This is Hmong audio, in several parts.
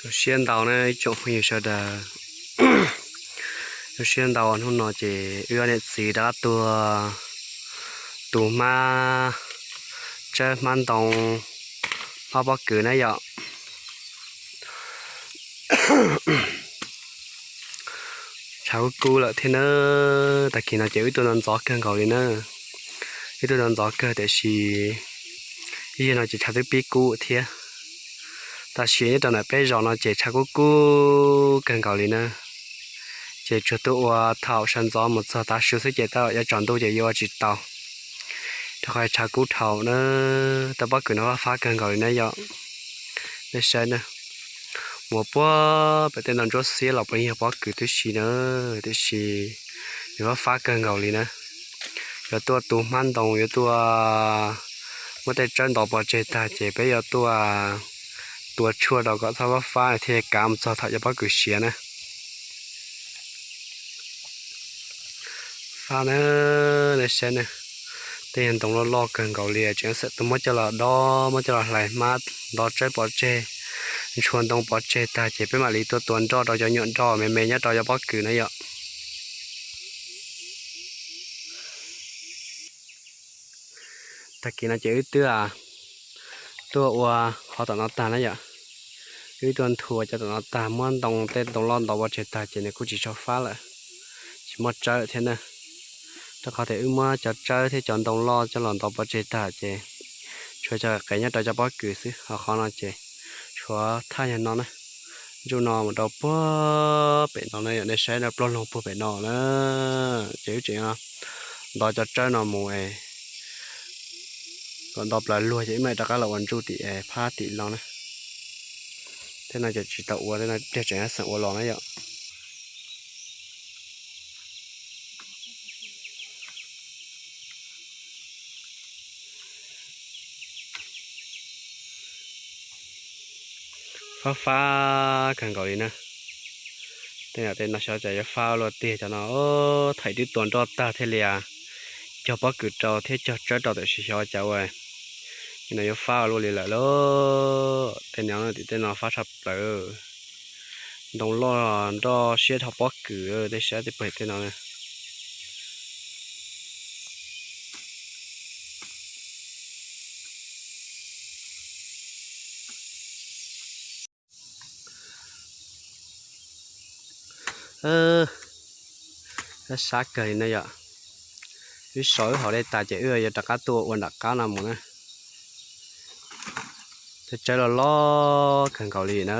Zoo siab ntau na ib tsoom phooj ywg sawv daws. Zoo siab ntau hnub no ces wb ob niam txiv rov qab tuaj tu hmab tsawb hmab ntoo, hmab pob kws na yom. Tshav kub kub lawm thiab na. Tag kis no ces wb tuaj ntxov ntxov kawg nkaus li na. Wb tuaj ntxov ntxov kawg tiam sis ib zaug no ces tshav twb pib kub thiab. Tam sim nyob rau ntawm peb zos no ces tshav kub kub kawg nkaus li na. Ces tsuas tuaj ua thaum sawv ntxov mus txog tav su xwb ces tej zaum yuav tsaus ntuj ces yuav ua tsis tau, rau qhov tshav kub dhau na. Tau pob kws no fab fab kawg nkaus li na yom. Nej saib na, mus puag pem tej ntoo ntsuab xiab los puav leej yog pob kws tib si na, tiam sis nws fab fab kawg nkaus li na. Yuav tuaj tu hmab ntoo, yuav tuaj muab tej tsawb ntov pov tseg tag ces peb yuav tuaj tua tshuaj rau kom txhob fab fab thiaj kav mus txog thaum cov pob kws siav na. Fab na, nej saib na, tej yog ntoo loj loj kawg nkaus li, tseem xav tuaj muab coj los dob, muab coj los hlais hmab, ntov tsawb pov tseg, ntshua ntoo pov tseg tag ces peb mam li tuaj tua nroj rau cov nyuam nroj me me nyob rau cov pob kws na yom. Tag kis no ces wb twb tuaj ua qhov tom no tag na yom. Wb tuaj nthua cov tom no tag, muab ntoo, tej ntoo loj ntov pov tseg tag ces nws kuj tsis tshua fab lawm, tsis muaj tsawb thiab na. Rau qhov tias wb muab cov tsawb thiab cov ntoo loj coj los ntov pov tseg tag ces tshuav cov qev nyob rau cov pob kws xwb, ho qhov no ces tshuav thaj yog no na. Ntsuj no mus rau puag pem no na yom, nej saib rau plaub loog puag pem no na. Ces wb tseem ntov cov tsawb no mus es kom nto plaws luag ces wb mam rov qab los ua ntsuj tim phab tim los na. Tej no ces tsis tau ua, tej no pliag tseem xeem ua los na yom. Fab fab kawg nkaus li na. Tej no, tej no xyov cas yuav fab luaj tiag cov no. Thaum twb tua nroj tag thiaj li cog pob kws rau thiab cog tsawb rau tiam sis xyov cas ua no yuav fab luaj li lawm lauj. Tej no tim tej no fab tshaj plaws. Ntoo loj nroj siab dhau pob kws, tej saib tej pem tej no. Sab sab kawg li na yom. Wb so wb haus dej tas ces wb yuav rov qab tuaj ua nram qab no mus na. Tej tsawb loj loj kawg nkaus li na.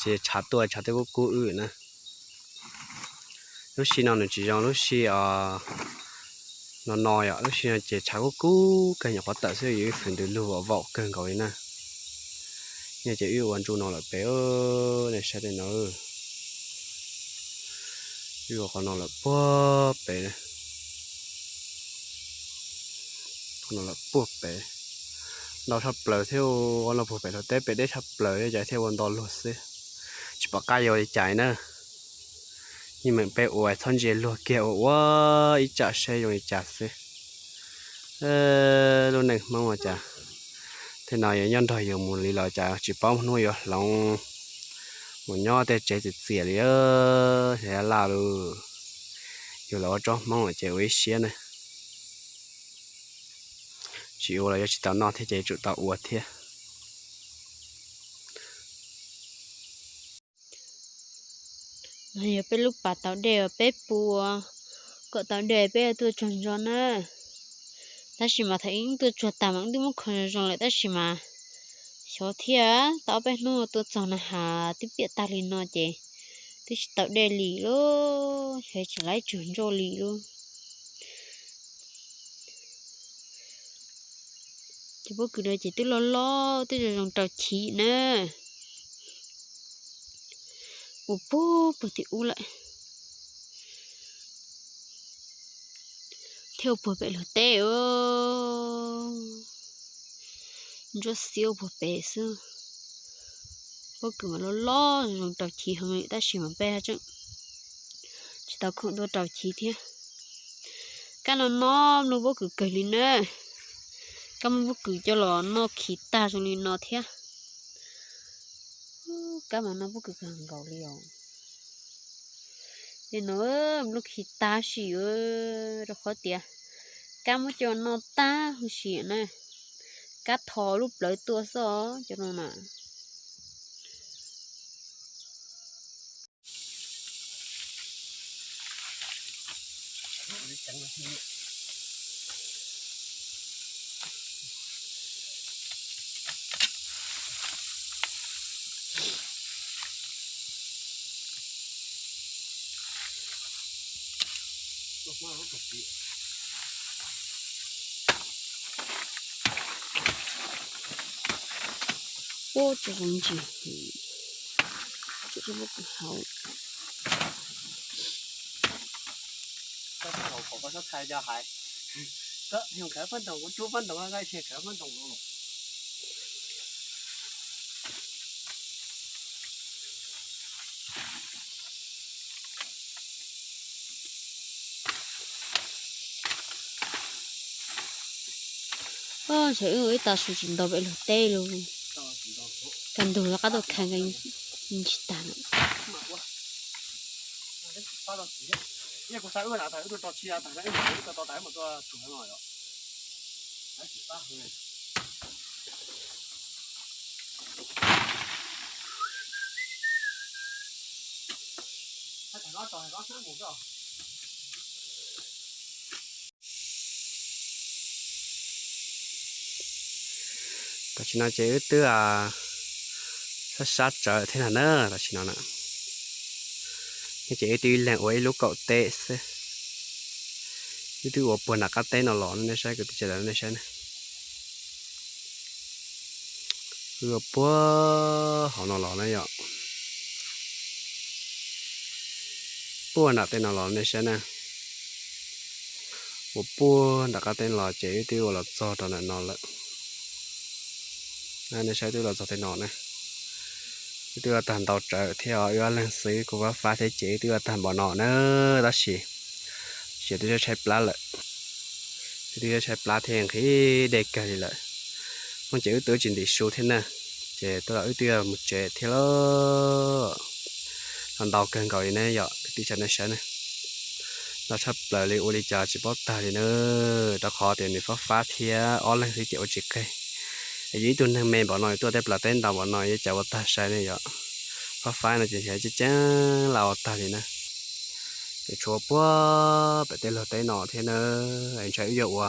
Ces tshav tuaj tshav twb kub kub wb na. Lub sij no nws tsis zoo lub sij no no yom, lub sij no ces tshav kub kub kawg nyuam qhuav tawm xwb, yus ib fwm ntws lug vaum kawg nkaus li na. Nyob ces wb ua ntsuj no lawm pem, nej saib tej no, wb ua qhov no lawm puag pem, qhov no lawm puag pem. Ntau tshaj plaws thiab, ua no puag pem luag teb pem deb tshaj plaws, yog cas thiaj ua nto luag xwb, tsis pom qab yuav ua li cas na. Yeej meem peb ua txhob ntsia luag kiag, ua ua ib tsam seb zoo li cas xwb. Lub neej Hmoob ua cas tej no yuav nyob nrog yus mus li los cas tsis paub hnub yuav hloov mus nyob tej tsev txias txias li, xyov laj laj lus. Yus los ua tsob Hmoob lawm ces ua ib siab ne, tsis ua los yuav tsis tau noj thiab ces tsum tau ua thiab. No yog peb lub pas taus dej uas peb pua kom tau dej peb tuaj tsaug ntso na. Tab sis mas thaum ib tuaj tsuag tas mas wb twb muab kho zoo zoo lawm tab sis mas xyov thiab, tau ob peb hnub tuaj txog na has twb piam tag li no ces twb tsis tau dej li lauj, xyov tsis laib tsaug ntso li lauj. Ces pob kws no ces twb loj loj twb zoo zoo rau chiv na. Ua puag puag tim ub lawm thiab ua puag pem luag teb, ntsuab xiab ua puag pem xwb. Pob kws mas loj loj zoo zoo rau chiv heev li tab sis mas peb tseem tsis tau khoom tuaj rau chiv thiab. Kab no no mluj pob kws kawg li na. Kab muab pob kws coj los noj khi tag zoo li no thiab. kab mas noj pob kws kawg nkaus li os. Ces no lub khi tab sis rau qhov tias kab muab coj no tag huv si na, kab tho lub plawv tuaj xwb os cov no na. Ua tsis zoo ntsis, tsis tsis muaj tus hauv. Koj thaum koj txhob thaij cov hais, koj yog khawv fab ntoos, kuv cuab fab ntoos, koj tsis khawv fab ntoos. Ntshe wb ua ib tag su tsis ntau pem lug teb lug, kaj ntug lawv qab tuaj khaws nkaus tsis tag na. Tam sim no ces wb twb sab sab tsawv thiab na, tam sim no na. Ces wb twb ib leeg ua ib lub kaum teb xwb. Wb twb ua puag nram qab teb no los, nej saib kuv twb tsa nej saib na. Wb ua puag hauv no los na yom. Puag nram tej no los nej saib na. Ua puag nram qab teb los ces wb twb ua los txog rau ntawm no lawm. Nej saib twb los txog tej no na. Wb twb ua tag ntau tsawv thiab os, wb ob leeg xwb kuj fab fab thiab ces wb twb ua tag npaum no na. Tab sis, sis twb tshaib plab lawm. Wb twb tshaib plab thiab nqhis dej kawg li lawm. Hnub ces wb twb tsis ntim su thiab na, ces tuaj los wb twb yuav mus tsev thiab lauj. Los ntau kawg nkaus li ne yom, kwv tij sawv daws saib ne. Ntau tshaj plaws li, ua li cas tsis paub tag li na, rau qhov tias nws fab fab thiab ob leeg xwb ces ua tsis qeg. Es yus ib tug neeg me npaum no tuaj tej plaws teb ntau npaum no yuav cas ua tag sai ne yom. Fab fab no ces nrhiav ceeb ceeb los ua tag li na. Ces tshuav puag pem tej luag teb no thiab na, es ntshai wb yuav ua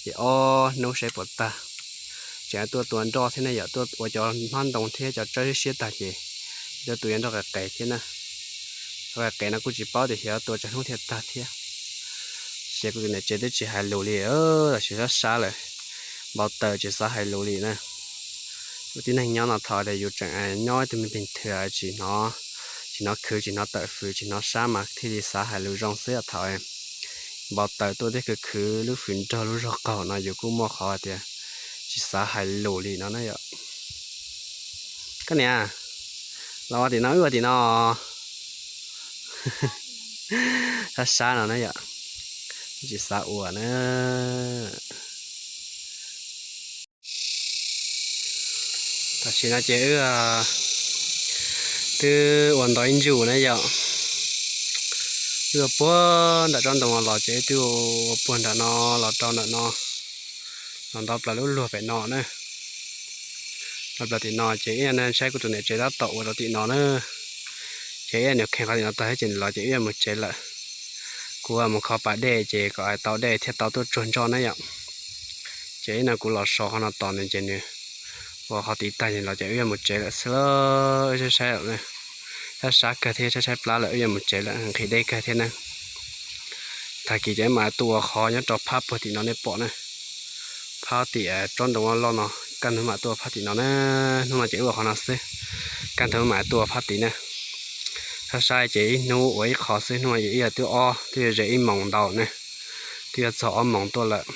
ces ob hnub saib puas tag. Tseem tuaj tua nroj thiab ne yom, tuaj ua cov hmab ntoo thiab cov tsawb siab tag ces tuaj tua nroj qes qes thiab na. Qes qes no kuj tsis paub tias xyov tua tsawg hnub thiaj tag thiab. Xyov kuv tus niam tsev twb tsis hais lus li, tam sim sab sab lawm. Npau taws tsis xav hais lus li na. Ua tib neeg nyob no thaum tias yus tseem nyob ib tug me peeg thwm tsis hnov, tsis hnov khwv tsis hnov tawm fws tsis hnov sab mas thiaj li xav hais lus zoo xwb thaum npau taws tuaj thiab khwv khwv lub fws nrog lub zog qaug no yus kuj muaj qhov tias tsis xav hais lus li no na yom. Koj niam, los ua tim no wb ua tim no. Sab sab no na yom, tsis xav ua na. Tam sim no ces wb twb ua ntau ib ntsuj na yom. Wb ua puag nram tsob ntoo los ces wb twb ua puag nram no los rau nram no, los ntau plaws lub luag pem no na. Los plaws tim no ces ib yam saib kuv tus niam tsev tab tom ua rau tim no na. Ces ib yam nws kheev qhov tim no tag thiab ces nws los ces wb yuav mus tsev lawm. Kuv mus kho pas dej ces kom tau dej thiaj tau tuaj tsuag nroj na yom. Ces ib no kuv los so qhov no tos nws ces nws ua qhov tid tag ces los ces wb yuav mus tsev lawm xwb lauj. Wb saib saib lawm, sab sab kawg thiab tshaib tshaib plab lawm wb yuav mus tsev lawm, nqhis dej kawg thiab na. Tag kis ces wb mam tuaj ua qhov nyob rau phab puag tim no nej pom na. Phab tim tsob ntoo loj loj no, kaj ntug mam tuaj phab tim no na. Hnub no ces wb ua qhov no xwb, kaj ntug mam tuaj phab tid na. Sab sab ces ib hnub ua ib qho xwb, hnub no ces wb twb ob, twb yuav ze ib moos ntau na, twb yuav txog ob moos tuaj lawm.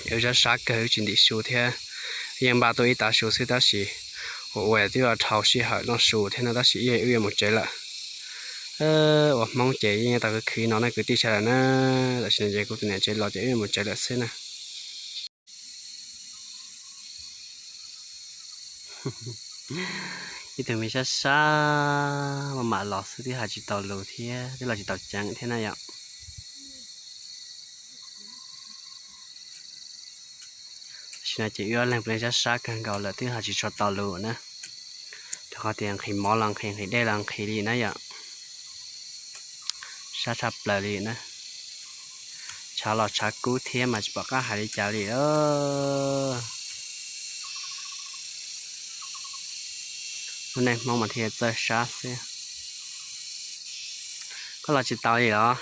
Wb sab sab kawg wb tsis ntim su thiab, yeej npaj tuaj ib tav su xwb tab sis ua ua twb yuav dhau sij hawm noj su thiab no tab sis wb yuav mus tsev lawm. Ua Hmoob ces yeej tau khwv khwv no na kwv tij sawv daws na. Tam sim no ces kuv tus niam tsev los ces wb yuav mus tsev lawm xwb na. Ib tug me sab sab maj mam los xwb twb hais tsis tau lus thiab twb los tsis tau ceev thiab na yom. Tam sim no ces wb ob leeg puav leej sab sab kawg nkaus lawm twb hais tsis tshua tau lus na, rau qhov tias nqhis mov los nqhis, nqhis dej los nqhis li na yom. Sab tshaj plaws li na. Tshav los tshav kub thiab mas tsis pom qab hais li cas li. Lub neej Hmoob mas thiaj txawj sab xwb. Koj los tsis tau li los?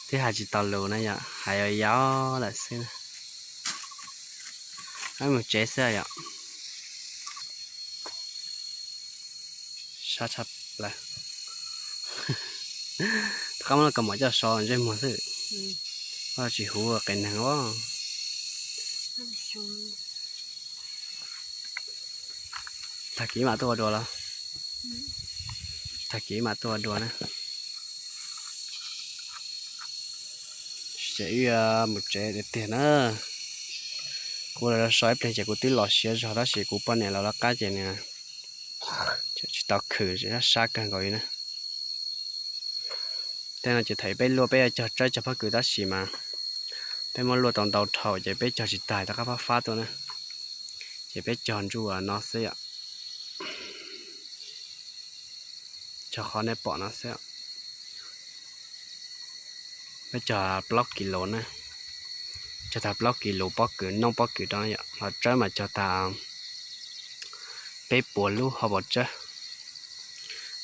Twb hais tsis tau lus na yom, hais yau yau lawm xwb. Mus tsev xwb yom. Sab tshaj plaws. Rov qab muab lub kaus mom coj so ntsej muag xwb. Koj tsis huv qias neeg os. Tag kis mam tuaj ua dua los? Tag kis mam tuaj ua dua na. Ces wb mus tsev tiag tiag na. Kuv los so ib pliag ces kuv twb los siav zog tab sis kuv poj niam los lawv qab ces nws tsis tau khwm, sab sab kawg nkaus li na. Tej no ces thaum peb luaj peb yuav cog tsawb cog pob kws tab sis mas peb muab luaj tau ntau dhau ces peb cog tsis tag rov qab fab fab tuaj na. Ces peb cog ntsuj no xwb yom. Cog qhov nej pom no xwb. Peb cog plaub kis lus na, cog tag plaub kis lus pob kws, noob pob kws rau yom, hos tsawb mas cog tag peb puas lub hauv paus tsawb.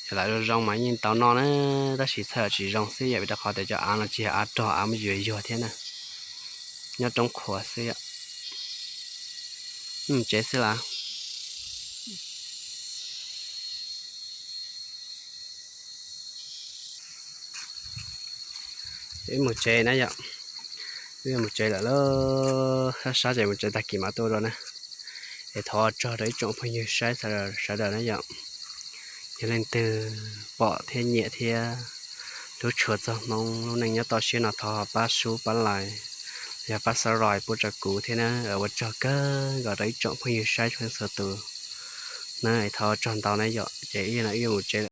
Yog lam zoo zoo mas yeej tau noj na, tab sis txhawj tsis zoo xwb yom, vim rau qhov tias cov av no tsis yog av rog, av muaj yuag yuag thiab na, nyob roob qhuav xwb yom. Mus tsev xwb las. Ces wb mus tsev na yom, wb mus tsev lawm lauj, sab sab ces mus tsev tag kis mam tuaj dua na. Es thov ua tsaug rau ib tsoom phooj ywg saib sawv daws na yom. Yog leej twg pom thiab nyiam thiab hlub tshua txog Hmoob lub neej nyob toj siab no thov pab sub pab like, yog pab subscribe pub rau kuv thiab na. Ua tsaug kawg nkaus rau ib tsoom phooj ywg saib txhua tus na, es thov ua tsaug ntau na yom. Ces ib no wb mus tsev lawm.